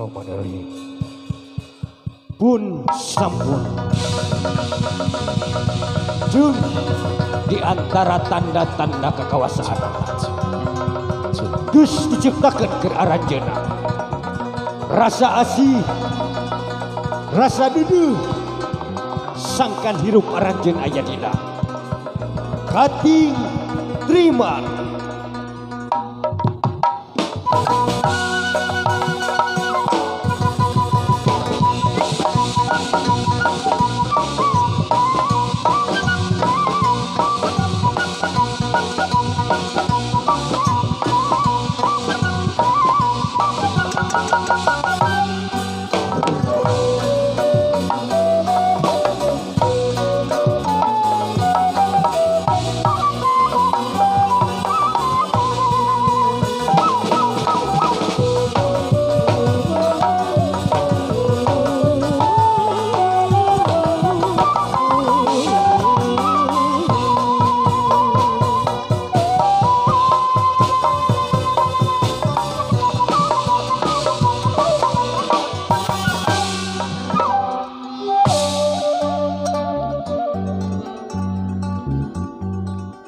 Bismillahirrahmanirrahim. Pun sampun jung di antara tanda-tanda kekawasaan geus diciptakeun keur aranjeunna rasa asih rasa duduh sangkan hirup aranjeun aya dina kating terima.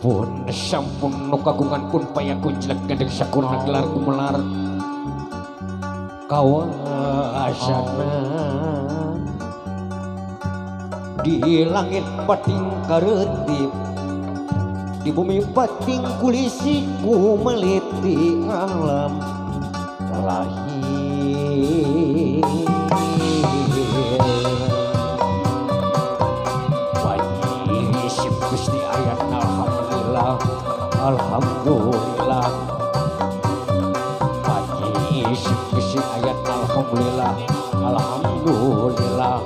Pun sampun nu kagungan pun payakun jelek gandeng sakurna gelar gumelar kawasana di langit pating kareutip di bumi pating kulisi ku meliti alam lahir. Wajib Gusti ayat alhamdulillah alhamdulillah wajib Gusti ayat alhamdulillah alhamdulillah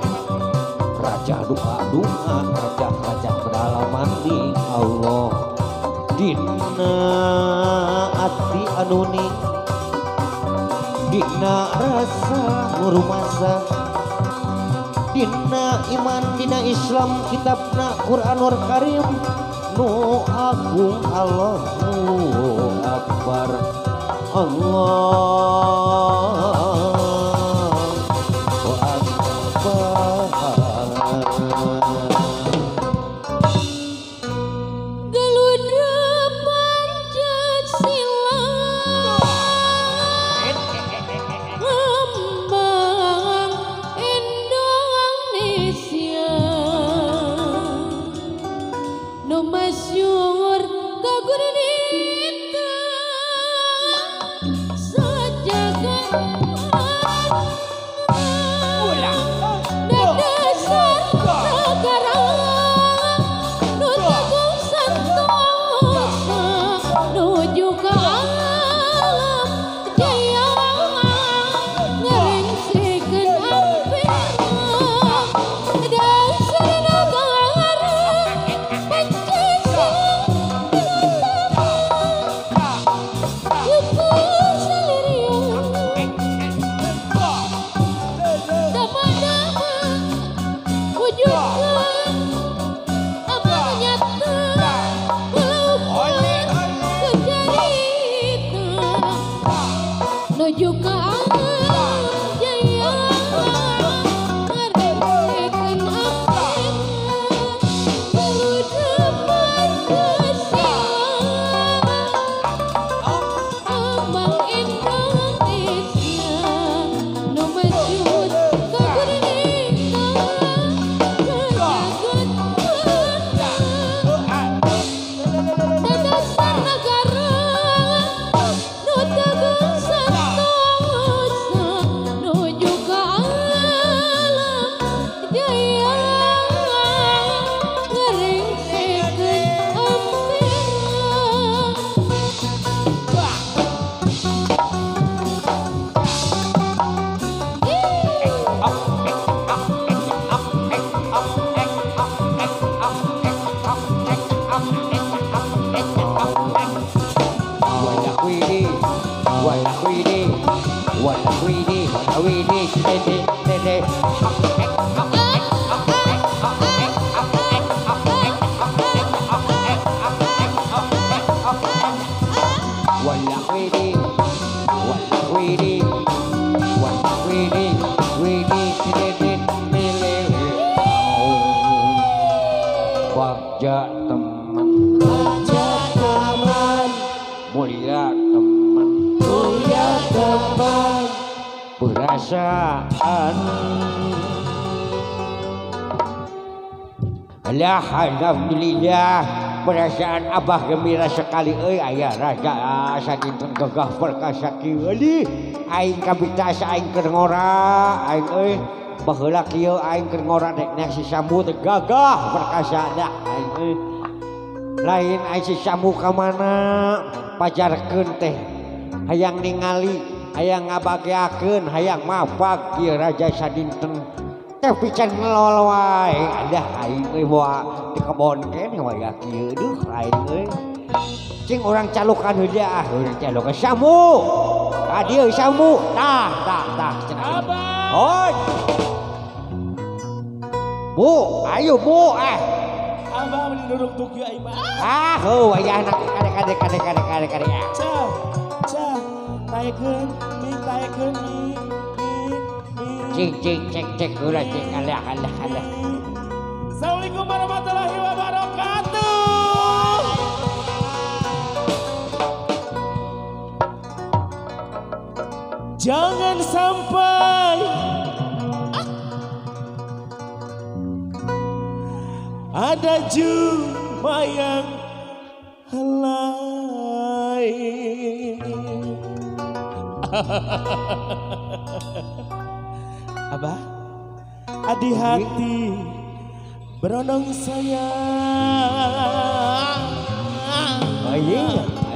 raja doa doa raja raja pedalaman di Allah dina ati anuning dina rasa ngurumasa dina iman dina Islam kitabna Quranul Karim nu agung Allahu Akbar Allahu Akbar. Geludra Pancasila lambang Indonesia nu masyhur kagurnita sajagat dasar negara nu teguh santosa nuju ka alam jaya ngeringsikeun ampirna dasar negara Pancasila dama-dama wujudkan amal nyata walaupun kejarita nuju ka alam jaya ngeringsikeun ampirna Geludra Pancasila amal Indonesia nu masyhur kagurnita sajagat dasar negara nu teguh santosa nuju ka alam jaya ngeringsikeun ampirna. Wala widi, wala widi, wala widi. wini wini sidit lele. Bagja teman, bagja teman, mulia teman, mulia teman, perasaan. Alah, alhamdulillah, perasaan abah gembira sekali euy aya raja sadinten gagah perkasa kieu euy. Aing kabita aing keur ngora, aing euy baheula kieu aing keur ngora dek nek si Sambu teh gagah perkasa dah aing euy. Lain aing si Sambu ka mana pajarkeun teh hayang ningali, hayang ngabageakeun, hayang mapag kieu raja sadinten. Teh pican ngelol wae, adah aing euy moal di kebon keneh wae kieu duh aing euy. Cing urang calukan heula ah, urang calukan Sambu. Ka dieu Sambu. Tah tah tah cenah. Abah. Hoi. Bu, ayo Bu ah. Abah meni duduk tuh kieu aing mah. Ah, heuh wayahna kade kade kade kade kade kade. Cah, cah, taekeun, mi taekeun mi. Cing cing cek cek heula cing alah alah alah. Assalamualaikum warahmatullahi wabarakatuh. Jangan sampai ada jumpa yang lain. Abah, adi hati beronong sayang. Oh iya,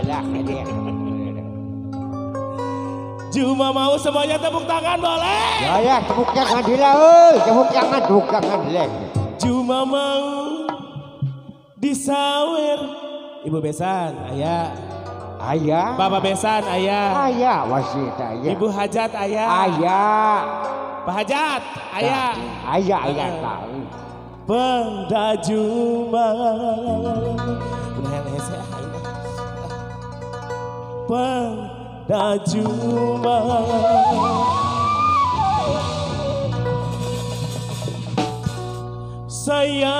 alah alah. Cuma mau semuanya tepuk tangan boleh? Ya ya, tepuk tangan dila euy, tepuk tangan dila. Cuma mau disawer. Ibu besan, ayah. Ayah. Bapak besan, ayah. Ayah wasit ayah. Ibu hajat, ayah. Ayah. Pak Hajat, ayah. Ayah, ayah tahu. Pendajuma. Pendajuma. Sayang.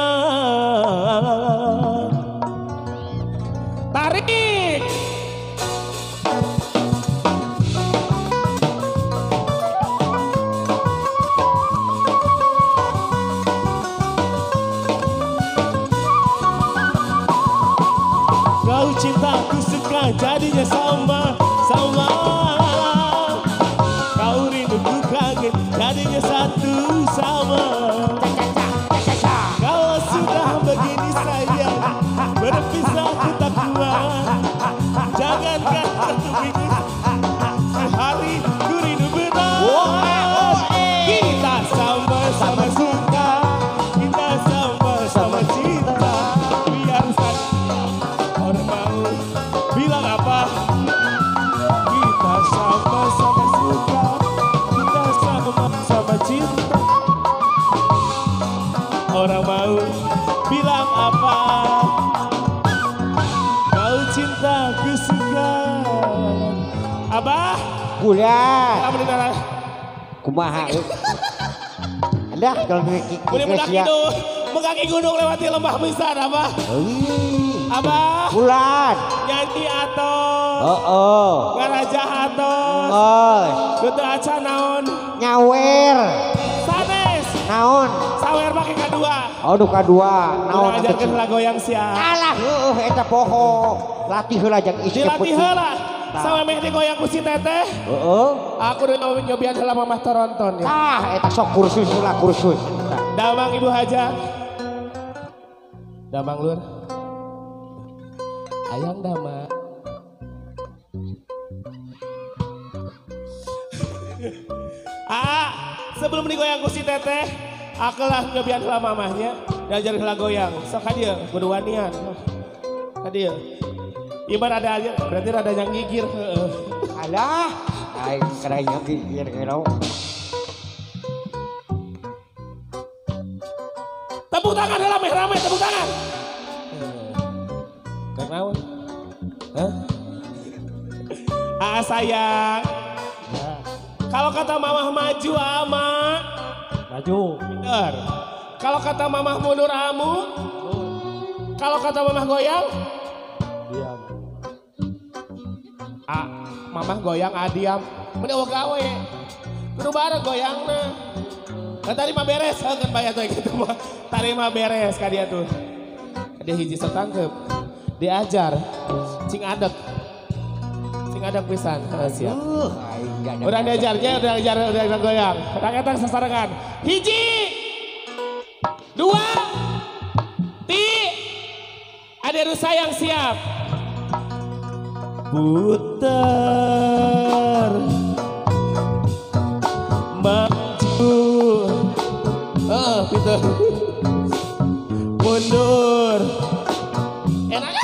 Tarik. Kau cinta aku suka jadinya sama sama. Kau rindu ku kaget jadinya satu sama. Kalau sudah begini sayang berpisah ku tak kuat. Jangankan satu minggu sehari ku rindu berat. Kita sama-sama suka, kita sama-sama cinta. Biar orang mau bilang apa, kita sama-sama suka, kita sama-sama cinta. Orang mau bilang apa, kau cinta ku suka. Abah, Bulan. Kumaha? Alah kalau mendaki gunung lewati lembah besar, Abah. Abah. Bulan. Nyanyi atos. Heeh. Ngarajah atos. Teu acan naon? Nyawer. Sanes. Naon? Sawer make kadua. Oh, nu kadua. Naon ajarkeun heula goyang sia. Alah heueuh eta poho. Latih heula jang isi. Dilatih heula. Sampe meh digoyang ku si teteh. Heeh. Aku udah nyobian heula mamah Toronton ya. Ah, eta sok kursus heula kursus. Damang Ibu Hajat. Damang lur. Ayang dama. Ah, sebelum digoyang ku si teteh, aku lah nyobian heula mamahnya, diajar heula goyang. Sok ka dieu, kudu wanian. Ka dieu. Iman ada aja, berarti rada yang gigir. Alah, aing kena yang gigir kena. Tepuk tangan rame-rame, tepuk tangan. Kenapa? Hah? Ah sayang, Kalau kata mamah maju ama maju. Pinter. Kalau kata mamah mundur amu. Kalau kata mamah goyang diam. A, mamah goyang a diam. Mun eueuh gawe. Kudu bareng goyangna. Nah tadi mah beres heukeun bae atuh kitu mah. Tadi mah beres ka dia tuh. Dia hiji setangkep. Diajar. Cing adek. Cing adek pisan. Heeh siap. Urang diajarnya udah ajar udah goyang. Urang eta sasarengan. Hiji. Dua. Ti. Ade rusa yang siap. Putar. Maju. Pinter. Mundur. Enak.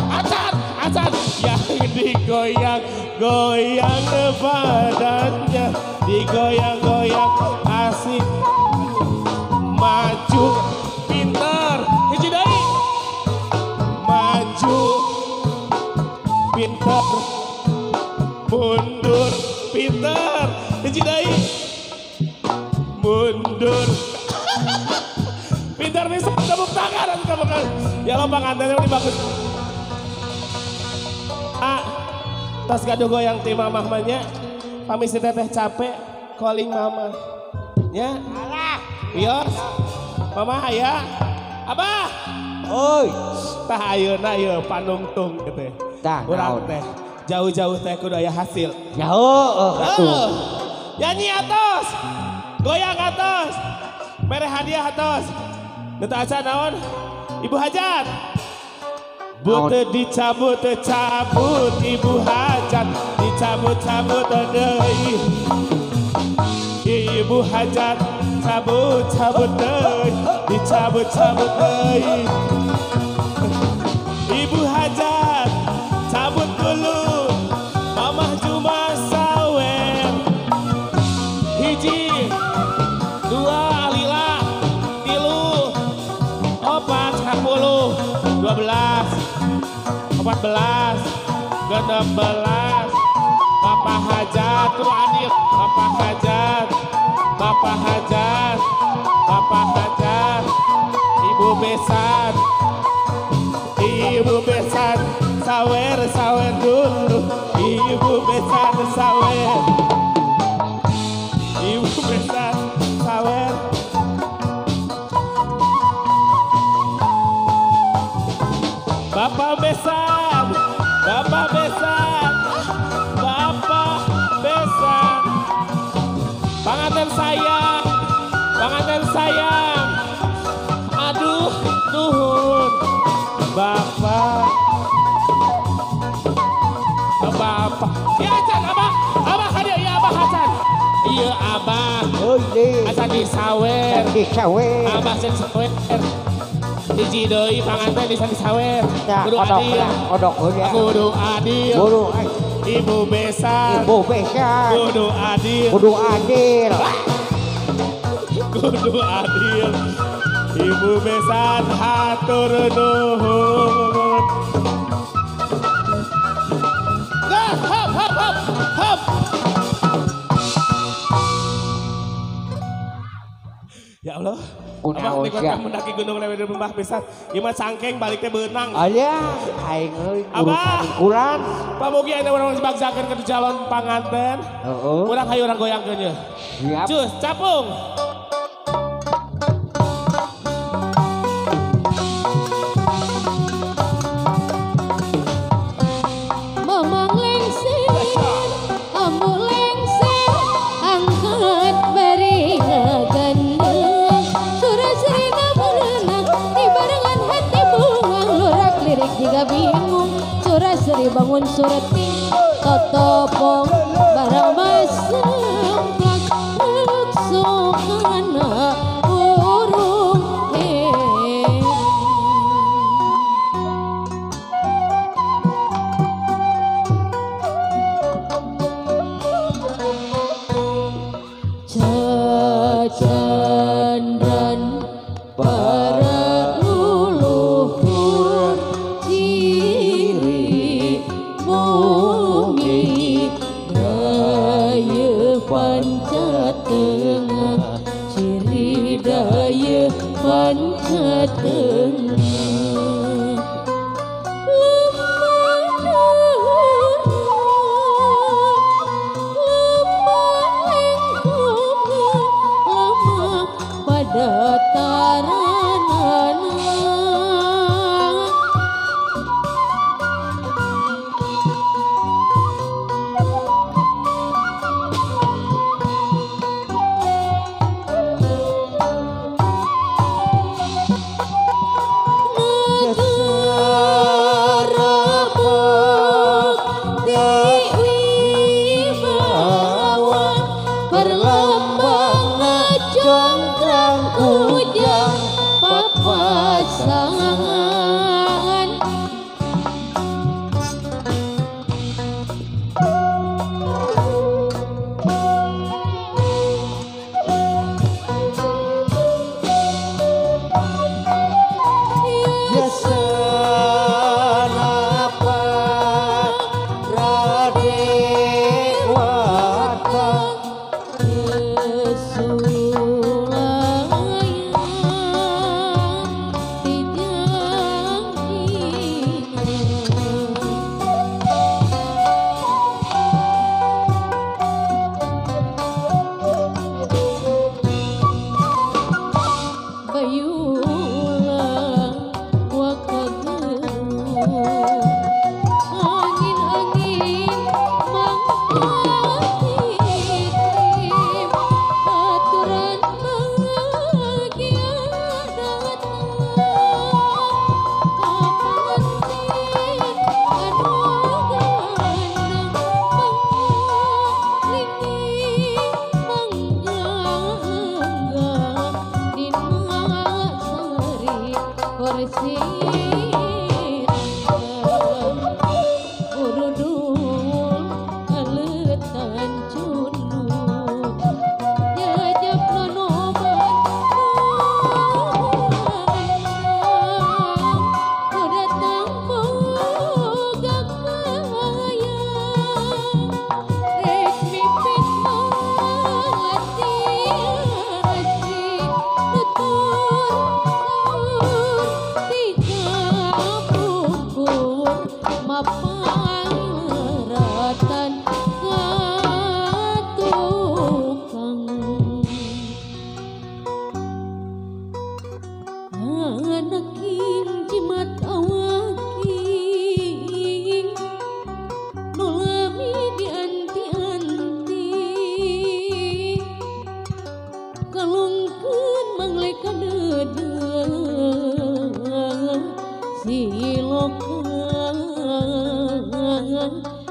Acan, acan. Yang digoyang, goyang badannya. Digoyang-goyang asik. Maju. Pinter. Hiji deui. Maju. Pinter. Mundur. Pinter. Hiji deui. Mundur. Pintar bisa tepuk tangan, tepuk tangan. Ya lo pangantennya ini bagus. Ah, tas gaduh goyang ti mamah mah nya. Pami si teteh capek, calling mama. Nya. Alah. Wios. Mama aya. Abah. Oi. Tah ayeuna ieu panungtung gitu. Tah urang teh jauh-jauh teh kudu aya hasil. Jauh atuh. Nyanyi atos. Goyang atos. Mere hadiah atos. Nu teu acan naon? Ibu hajat. Bute dicabut cabut ibu hajat dicabut-cabut deui. Ibu hajat cabut-cabut deui dicabut-cabut deui. Ibu hajat cabut dulu mamah cuma sawer. Hiji dua lila tilu opat 10 12 14 16. Bapak hajat kudu adil. Bapak hajat, bapak hajat, bapak hajat. Ibu besan, ibu besan sawer sawer dulu. Ibu besan sawer, ibu besan sawer. Bapak besan, bapak besan, bapak besan. Panganten sayang, panganten sayang. Aduh, nuhun. Bapak, bapak. Ya Acan, abah, abah hadir, ya abah Acan. Iya abah. Acan disawer, disawer. Abah sen sawer. Hiji deui panganten bisa disawer. Kudu adil. Kudu adil. Ibu besan. Ibu besan. Kudu adil. Kudu adil. Kudu adil. Ibu besan hatur nuhun. Gas, hop hop hop hop. Ya Allah. Abah teh kota mendaki gunung lewe lembah pisan. Ieu mah cangkeng balik teh beunang. Aya, aing euy Abah. Kurang. Pamugi aya urang dibagsakeun ke calon panganten. Heeh. Urang hayu urang goyangkeun ye. Siap. Cus, capung. Mamang lengser, ambu lengser, angkat bari ngagandeng. Surah-serina berenang, di barengan hati bungang, lurak lirik jika bingung. Surah seri bangun surati, totopong barang masemplak, sokana burung heran. Cacandran para leluhur ciri bumi gayeng. Tengah lemah lemah lengkung lemah pada taranana. Papasangan Yasanapa Radewata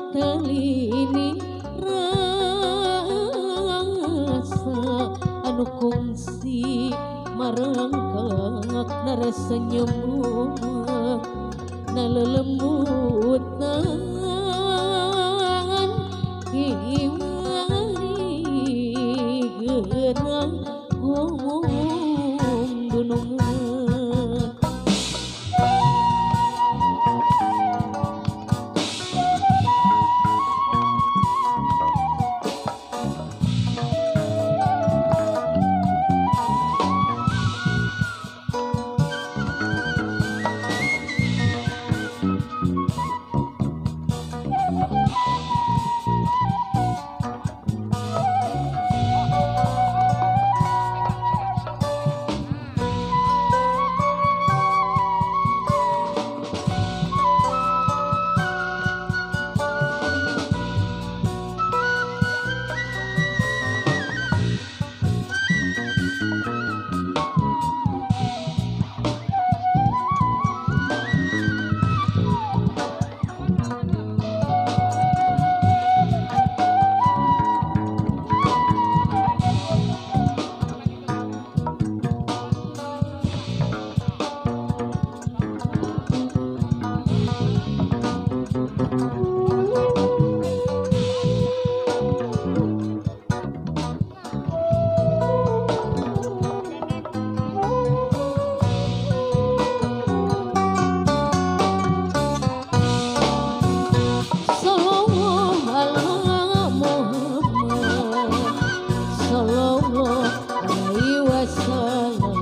Talini rasa anu kungsi marangkak narasenyum nalelembutan kiwari geunang gumung dunungan. Sallallahu alaihi wasallam.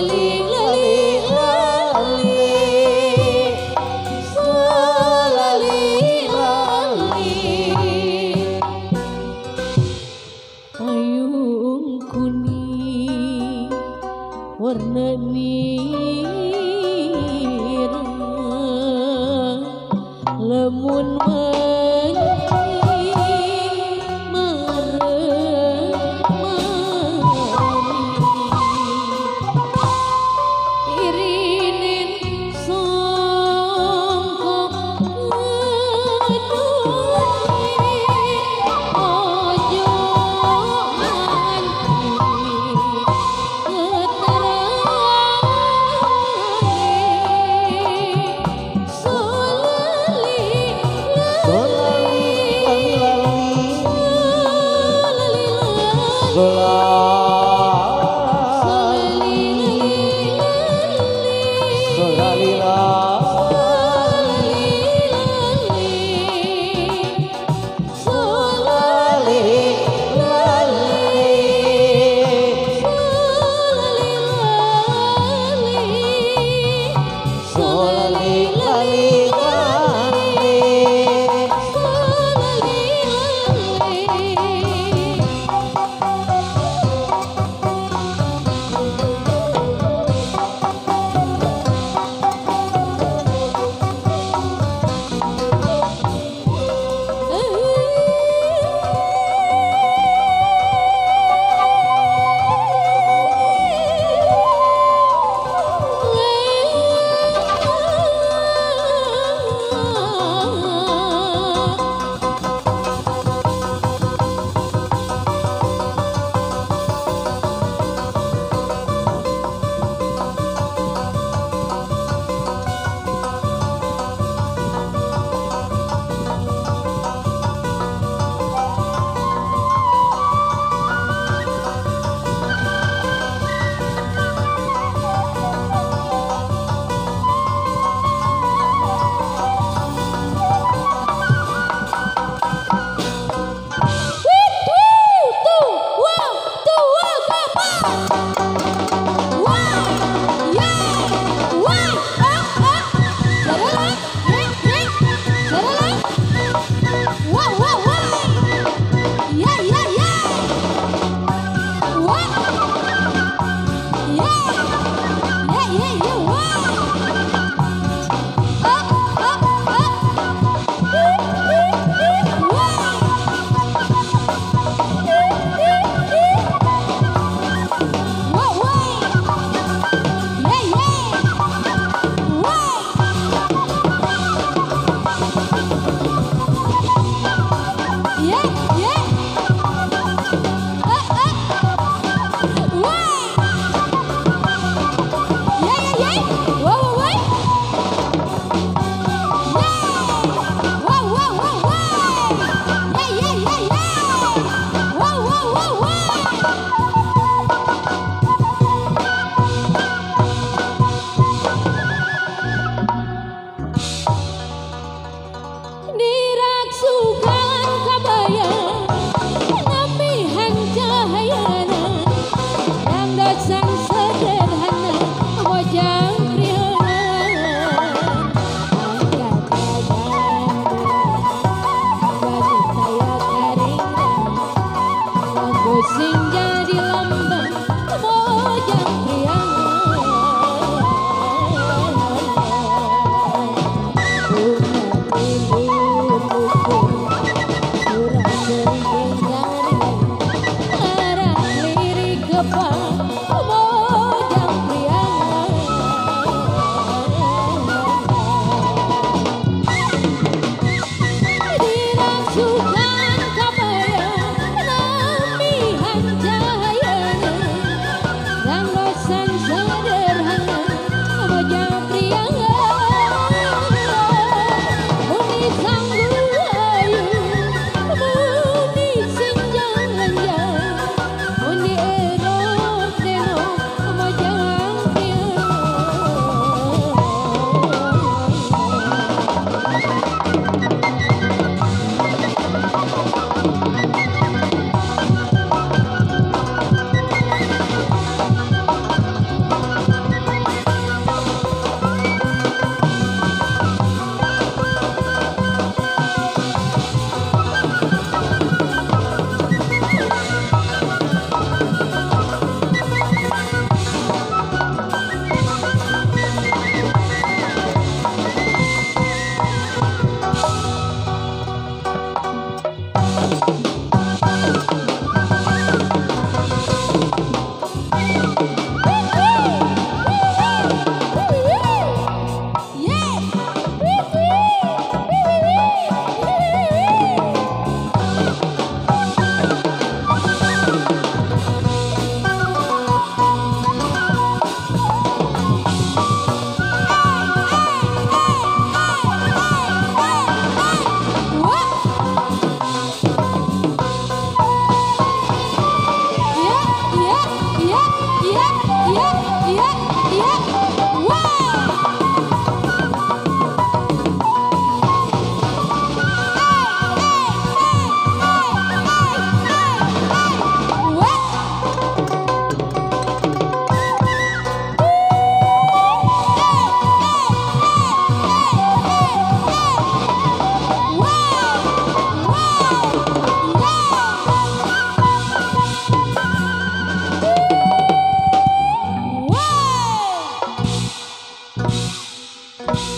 Lali lali lali Salali lali Payung kuning warna nira Lamun Solali. Bye.